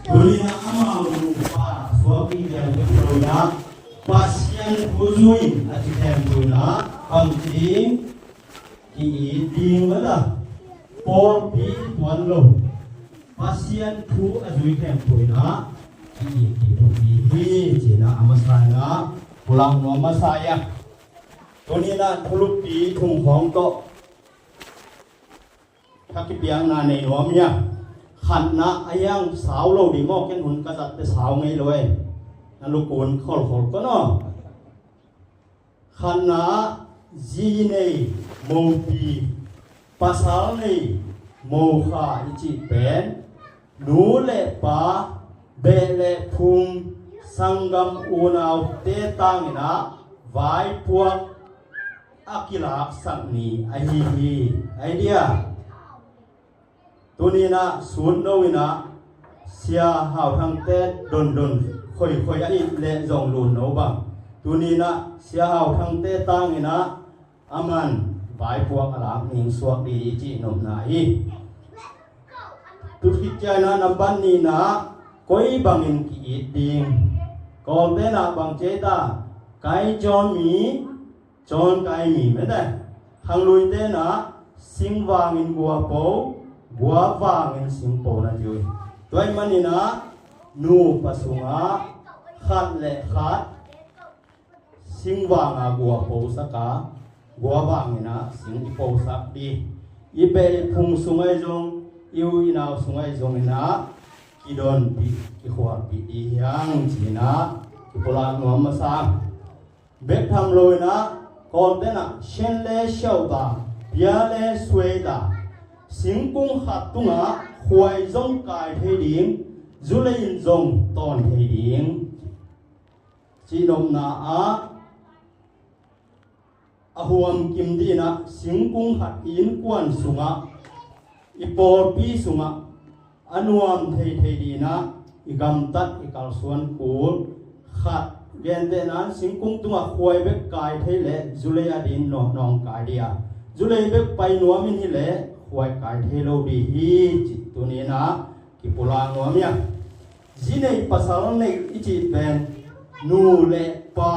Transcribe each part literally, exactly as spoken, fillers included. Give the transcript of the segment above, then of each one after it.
Tuni-in ah amau nupa suak ding khempeuh lo-in ah Pasian thu zui-in a ci khempeuh in ah bang ci ding? Ki-it ding mah ta. Pawlpi tuan lo, Pasian thu a zui khempeuh in ah ki-it ding thupi hi, ci-in ah a masa in ah pulak nuam masa hi a. Tuni-in ah thulupi thum khawng tawh tha kipiakna nei nuam hi a. Khatna a hiang sau lo ding maw, ken hun ka zat teh sau ngei lo e. Na lukun kholkhol ko naw. Khatna ah zi nei mopi, pasal nei mokha i cih pen nu le pa, beh le phung, sanggam unaute tangin ah vaipuak a kilaksak ni ahi hi. Ahi dia. Tuni-in ah sut no-in ah Sia Hau Thangte dondon khoikhoi ahih leh zong lut no bang. Tuni-in ah Sia Hau Thangte tangin ah aman vaipuak a lak ning suak ding i cih nopna hi. Tu khit ciangin ah nambat nihna ah koi bangin ki-it ding? Kawlte'n ah bang ci ta? Kai John mi, John kai mi mete. Khangluite'n ah sing vangin gua po, gua vangin sing po na ci uh hi. Tua ahih manin ah nupa sungah khat le khat sing vanga gua posak a, gua vangin ah sing i posak ding. I beh i phung sungah zong, i u i nau sungah zongin ah kidonpih, kikhualpih ding hi hang, ci-in ah kipulak nuam masa. Bek tham lo-in ah Kawlte'n ah shen le siauh ta, bia le suai ta, singkung khat tungah khuai zong kai thei ding, zulei in zong tawn thei ding, cih nopna ah a huam kim dingin ah singkung khat i innkuan sungah, i pawlpi sungah a nuam thei thei dingin ah i gamtat, i kalsuan kul. Khat, gentehna-in singkung tungah khuai bek kai thei leh zulei a dingin nawngkai ding a, zulei bek pai nuam in hi leh khuai kai thei lo ding hi, cih tuni-in ah kipulak nuam hi a. Zi nei pasal nei i cih pen nu le pa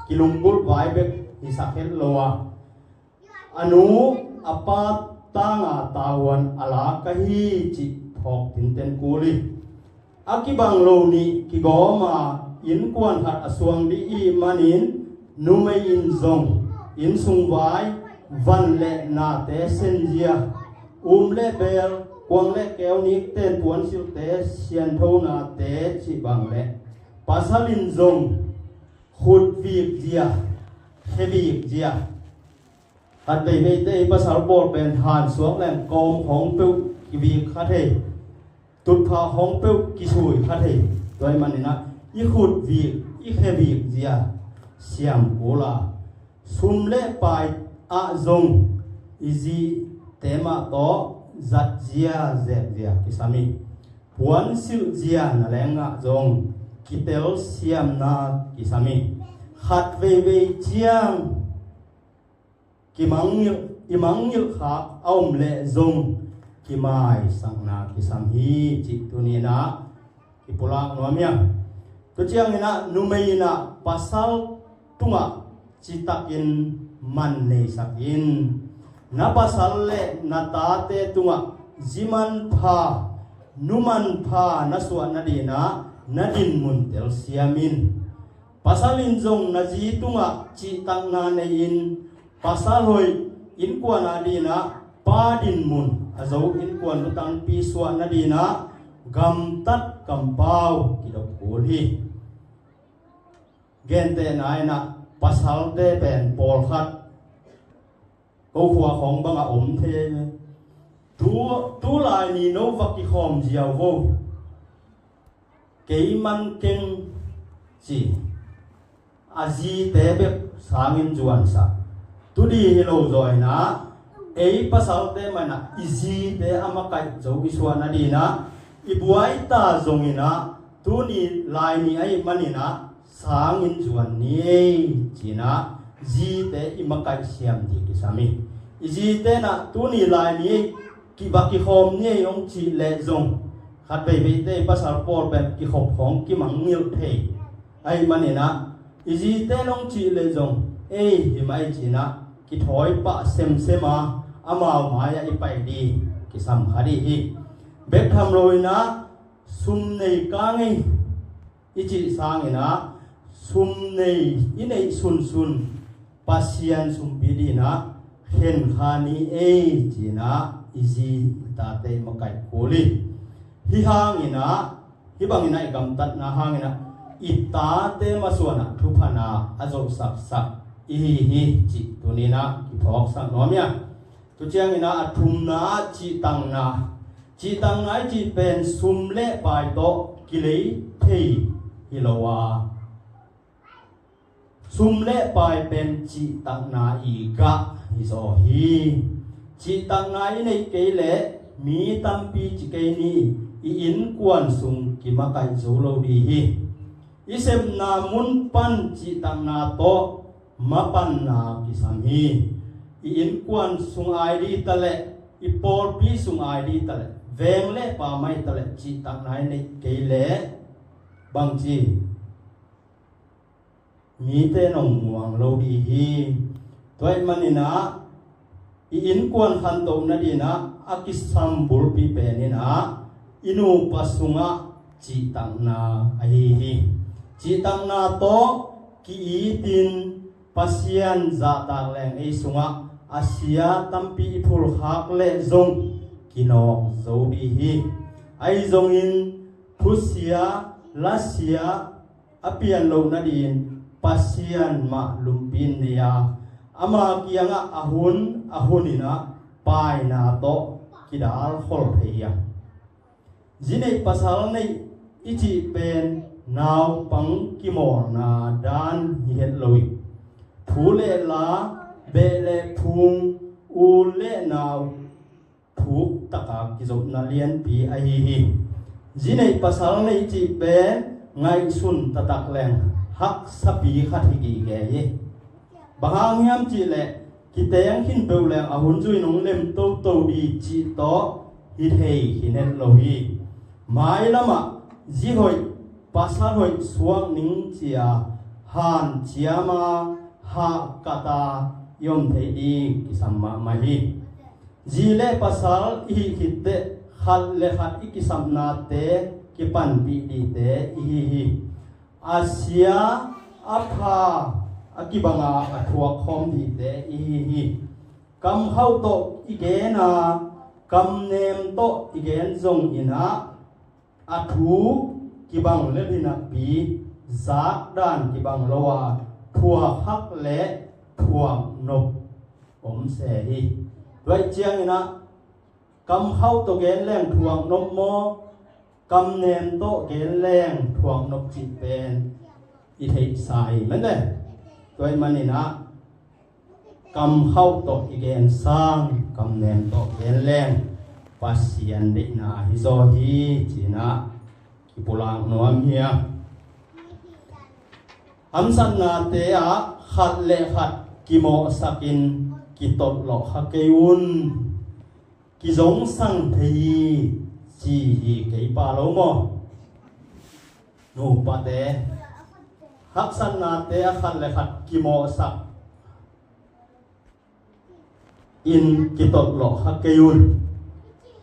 kilunggulh vai bek hisak het lo a, a nu a pa tanga tavuan a lak ahi cih phawk tinten kul hi. A kibang lo nih kigawm a innkuan khat a suang ding i hih manin numei in zong innsung vai, van le nate senzia, um le beel, kuang le keu, nikten puansilhte sianthonate cih bang le pasal in zong khut vik zia, khe vik zia. Khat veiveite i pasal pawl pen han suak leng kawm khawng peuh kivik kha thei, tutphah khawng peuh kisui kha thei. Tua ahih manin ah i khut vik, i khe vik zia siam kul a, sum le pai ah zong i zite mah tawh zat zia, zek zia kisam hi. Puansilh zia na leng ah zong kitel siamna kisam hi. Khat veivei ciang kimangngilh, i mangngilh khak a om leh zong kimaisakna kisam hi, cih tuni-in ah kipulak nuam hi a. Tua ciangin ah numei in ah pasal tungah citakin man neisak in. Na pasal le na tate tungah zi manpha, nu manpha na suah nadingin ah na dinmun telsiam in. Pasal in zong na zi tungah cihtakna nei in, pasal hoih innkuan a dingin ah pa dinmun a zo innkuan lutangpi suah nadingin ah gamtat kampau kidop kul hi. Gentehna in ah pasalte pen pawlkhat ko khua khawng bangah om thei. Tu, tu lai ni no va kikhawm ziau vo. Kei man keng ci. A zite bek sangin zuansak. Tudi hi lo zaw in ah ei pasalte mah in ah i zite a makaih zo i suah nadingin ah i buai ta zongin ah tuni lai ni ahih manin ah sangin zuan ni ei, ci-in ah zite i makaih siam ding kisam hi. I zite in ah tuni lai ni ei, ki va kikhawm ni ei hong cih leh zong Khat veiveite pasal pawl pen kikhop khawng kimangngilh thei ahih maninah i zite nong cih leh zong ei hi mai cinah kithawi pah semsem a amau mai-ah i pai ding kisam kha ding hi. Bek tham loinah sum nei ka ngei i cih sanginah sum nei i neih sunsun Pasian sumpi dinah khen kha ni ei cinah i zi i tate i makaih kul hi. Hih hanginah hih banginah i gamtatna hanginah i tate masuanah thuphana a zohsaksak i hi hi cih tuninah kiphawksak nuam ia. Tu cianginah a thumna ah cihtakna. Cihtakna i cih pen sum le pai tawh kilei thei hi lo a, sum le pai pen cihtakna i gah hi zaw hi. Cihtakna i neih kei leh mi tampi ci kei ni, i innkuan sung kimakaih zo lo ding hi. I sepna mun pan cihtakna tawh mapanna kisam hi. I innkuan sung ai ding taleh, i pawlpi sung ai ding taleh, veng le pa mai taleh cihtakna i neih kei leh bangci mite nong muang lo ding hi. Tua ahih maninah i innkuan khantoh nadinah a kisam bulpi peninah i nupa sungah cihtakna ahi hi. Cihtakna tawh ki-itin Pasian zahtak leng ei sungah a sia tampi i phulkhak leh zong kinawk zo ding hi. Ahi zongin thusia lasia a pian loh nadin Pasian mah lumpi in nei a, ama kiangah a hun a huninah paina tawh kidalkhol thei hi a. Zi neih pasal neih i cih pen naupang kimawlna dan hi het lo hi. Thu le la, beh le phung, u le nau, thuk taka kizopna lianpi ahi hi. Zi neih pasal neih cih pen ngaihsun taktak leng haksapi khat hi gige hi. Bang hang hiam cihleh kiteng khin peuh leng a hun zui nong lem toto ding cih tawh hi thei hi net lo hi. Mailamah zi hoih pasal hoih suak ning cia hanciama hahkata i om thei ding kisam mahmah hi. Zi le pasal i hih khitteh khat le khat i kisapnate kipanpih dingte i hi hi. A sia a pha a kibanga a thuak khawm dingte i hi hi. Kamkhauh tawh i gen a kamnem tawh i gen zonginah a thu kibang le hinakpi zakdan kibang lo a thuak hak le thuak nop om se hi. Tua ih cianginah kamkhauh tawh gen leng thuak nop maw, kamnem tawh gen leng thuak nop cih pen i theihsa hi mende. Tua ih maninah kamkhauh tawh i gen sang kamnem tawh gen leng Pasian deihna hi zaw hi cinah kipulak nuam hi a. Hamsatnate ah khat le khat kimawhsakin kitotlawh kha kei un. Kizongsang thei hi ci hi kei pa lo maw? Nupate haksatnate a khat le khat kimawhsak in kitotlawh kha kei un.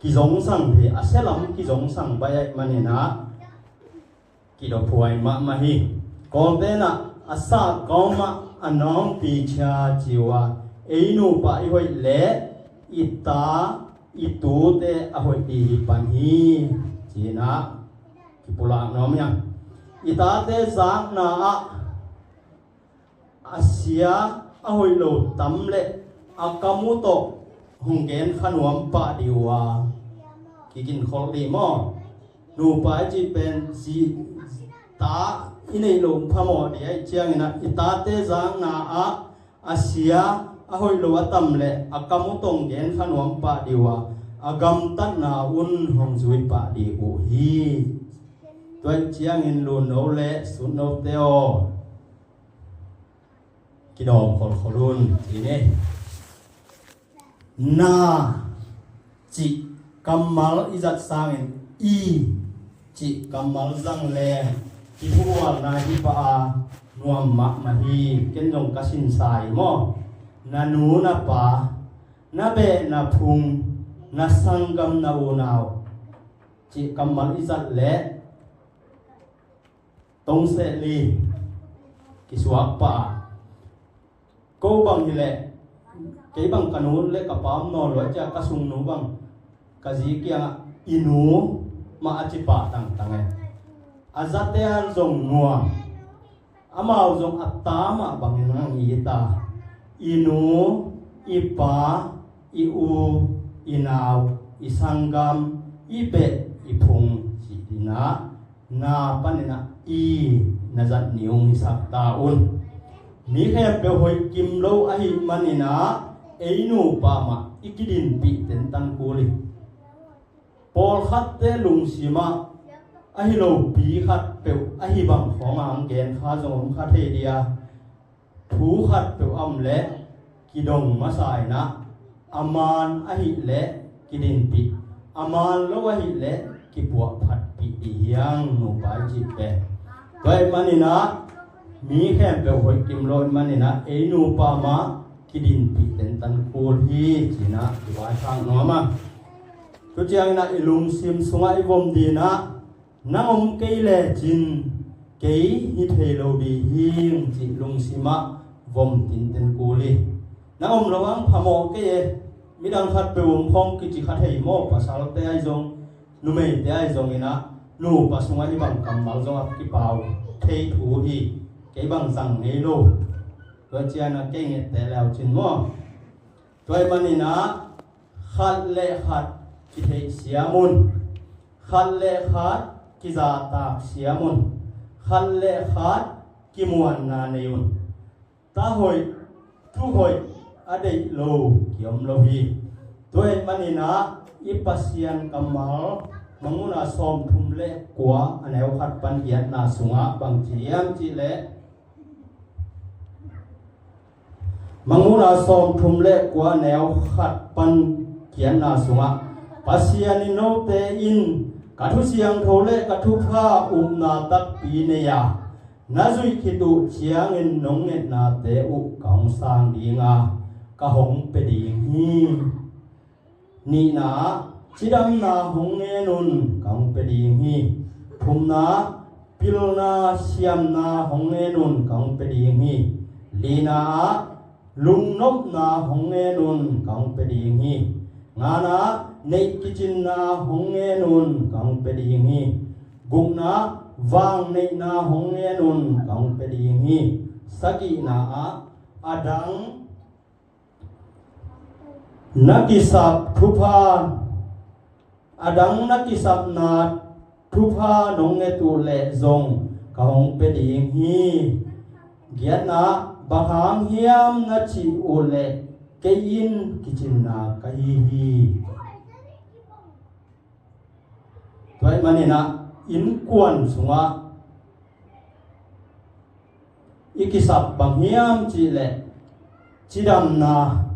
Kizongsang thei a, sia lam kizongsang bai ahih maninah kidophuai mahmah hi. Kawltenah a sah kawmah a nawngpi cia ci uh a, ei nupa i hoih leh i ta i tute a hoih ding hi pan hi cinah kipulak nuam hi a. I tate zakna ah a sia a hoih lo tam leh a kam uh tawh hong gen kha nuam pah dih uh a, kiginkholh dih maw? Nupa i cih pen zi ta i neih loh phamawh dih ahih cianginah i tate zakna ah a sia a hoih lo a tam leh a kam uh tawh hong gen kha nuam pah dih uh a, a gamtatna un hong zui pah dih uh hi. Tua ih ciangin lunno le sutnote aw, kidawm kholkhol un ci ni. Na cih kammal i zat sangin I cih kammal zang le kithuhualna hi pah a nuam mahmah hi. Ken zong ka sinsa hi maw? Na nu na pa, na beh na phung, na sanggam na unau cih kammal i zat leh tong seh li kisuak pah a. Ko bang hileh, kei bang ka nu le ka pa om nawn lo a, cia ka sungnu bang ka zi kiangah i nu mah a ci pah tangtang e. A zate an zong nuam, amau zong a ta mah bangin hong it a, i nu, i pa, i u, i nau, i sanggam, i beh, i phung cih dinah na paninah i na zat ni ung hisak ta un. Mi khempeuh hoih kim lo ahih maninah ei nupa mah i kidinpih tentan kul hi. Pawlkhatte lungsimah ahi lopi khatpeuh ahi bang khawngah ang gen kha zong om kha thei dia. Thu khatpeuh a om leh kidong masa inah, a man ahih leh kidinpih, a man lo ahih leh kipuahphatpih dih hiang nupa i cih pen. Tua ahih maninah mi khempeuh hoih kim lo ahih maninah ei nupa mah kidinpih tentan kul hi cinah kivaikhak nuam a. Tu cianginah i lungsim sungah i vom dinah, nang om kei lecin kei hi thei lo dih hing cih lungsimah vom tinten kul hi. Nang om lo ang phamawh kei e. Midang khatpeuh om khawng kici kha thei maw? Pasalte ahi zong, numeite ahi zonginah nupa sungah hih bang kammal zong a kipau thei thu hi. Kei bang zang ngei lo. Tua cianah kei ngette leu cin maw? Tua ahih maninah khat le khat kitheihsiam un. Khat le khat kizahtak siam un. Khat le khat kimuanna nei un. Ta hoih, thu hoih a deih lo kiom lo hi. Tua ahih maninah i Pasian kammal Mangmuhna sawmthum le kua a neu khat pan giatna sungah bang ci hiam cih leh, Mangmuhna sawmthum le kua neu khat pan giatna sungah, Pasian in note in ka thu siangtho le ka thupha upna takpi nei a, na zuih khit uh ciangin nong ngetnate uh ka hong sang ding a, ka hong pia ding hi. Nihna ah, cidamna hong ngen un, ka hong pia ding hi. Thumna ah, pilna siamna hong ngen un, ka hong pia ding hi. Lina ah, lungnopna hong ngen un, ka hong pia ding hi. Ngana ah, neih kicinna hong ngen un, ka hong pia ding hi. Gukna ah, vangneihna hong ngen un, ka hong pia ding hi. Sagihna ah, a dang na kisap thupha, a dang na kisapna thupha nong nget uh leh zong ka hong pia ding hi. Giatna ah, bang hang hiam na cih uh leh kei in kicinna ka hi hi. Tua ahih maninah innkuan sungah i kisap bang hiam cih leh cidamna,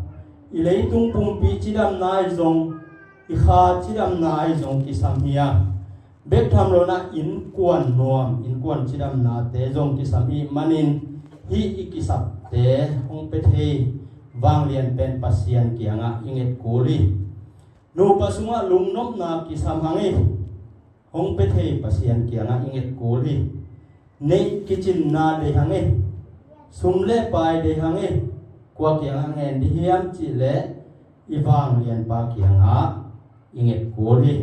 i leitung pumpi cidamna ahi zong, i kha cidamna ahi zong kisam hi a, bek tham loinah innkuan nuam, innkuan cidamnate zong kisam ahih manin hih i kisapte hong pia thei vanglian pen Pasian kiangah i nget kul hi. Nupa sungah lungnopna kisam hang hi. Hong pia thei Pasian kiangah i nget kul hi. Neih kicinna deih hang hi. Sum le pai deih hang hi. Kua kiangah ngen dih hiam cih leh i vanglianpa kiangah i nget kul hi.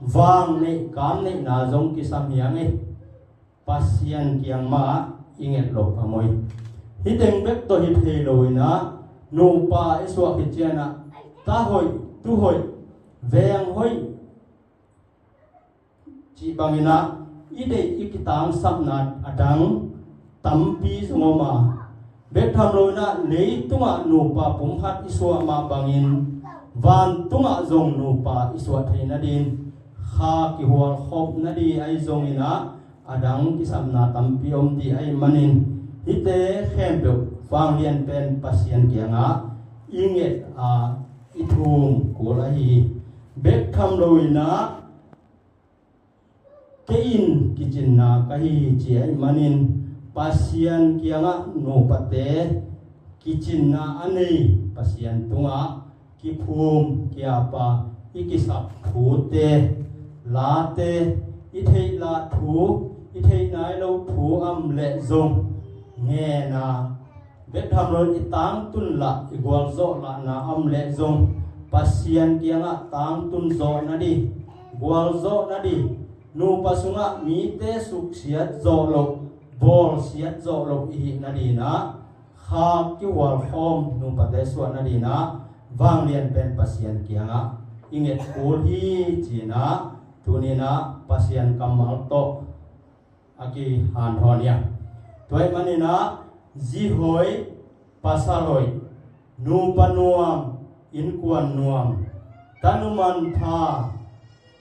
Vang neih kam neihna zong kisam hi hang hi. Pasian kiang mah i nget loh phamawh hi. Hih teng bek tawh hi thei loinah nupa i suah khit cianah ta hoih, tu hoih, veng hoih cih banginah i deih i kitangsapna a dang tampi zong om a, bek tham loinah leitungah nupa pumkhat i suah mah bangin vantungah zong nupa i suah theih nadin kha kihualkhop nadih ahi zonginah a dang kisapna tampi om dih ahih manin hihte khempeuh vanglian pen Pasian kiangah i nget a i thum kul ahi hi. Bek tham loinah Kei in kicinna ka hi ci ahih manin Pasian kiangah nupate kicinna a nei Pasian tungah kiphum kiapa i kisap thute, late, i theih lah thu, i theih nai lo thu a om leh zong ngen a, bek tham lo i tangtun lah i gualzawh lahna a om leh zong Pasian kiangah tangtun zawh nading, gualzawh nading, nupa sungah mite suksiat zawh loh, bawlsiat zawh loh i hih nadingin ah, kha kihual khawm nupate suah nadingin ah vanglian pen Pasian kiangah i nget kul hi ci-in ah, tuni-in ah Pasian kammal tawh a kihanthawn hi a. Tua ahih manin ah zi hoih, pasal hoih, nupa nuam, innkuan nuam, tanu manpha,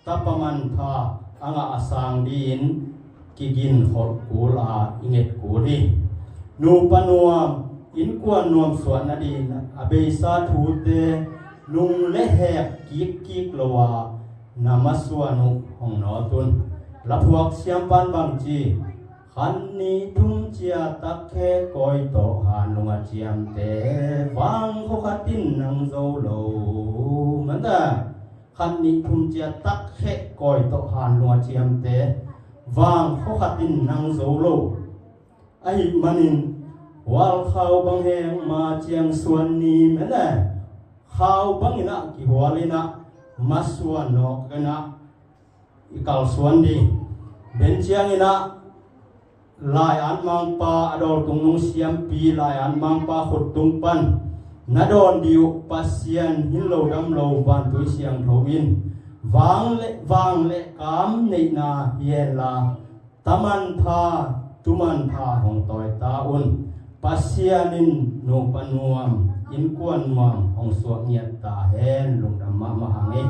tapa manpha a ngah a sang dingin kiginkholh kul a i nget kul hi. Nupa nuam, innkuan nuam suah nadingin a beisa thute nung le hek kikkik lo a na masuan uh hong nawt un. Laphuak siampan bang ci, khat nih thum cia takheh kawi tawh hanlung a ciamte, vang khua khat in nang zo lo. Manta, khat nih thum cia takheh kawi tawh hanlung a ciamte, vang khua khat in nang zo lo. Ahih manin hual khau bang hek ma ciang suan ni mele, khau bangin ah kihual in ah masuan nawk in ah i kalsuan ding. Ben ciangin ah lai-at mangpa a dawltung nung siampi lai-at mangpa khuttung pan na dawn ding uh Pasian hin lo dam lo vantui siangtho in vang le, vang le kam neihna hi henla, tamanpha, tumanpha hong tawi ta un. Pasian in nupa nuam, innkuan nuam hong suak ngiat ta hen. Lungdam mahmah hang hi.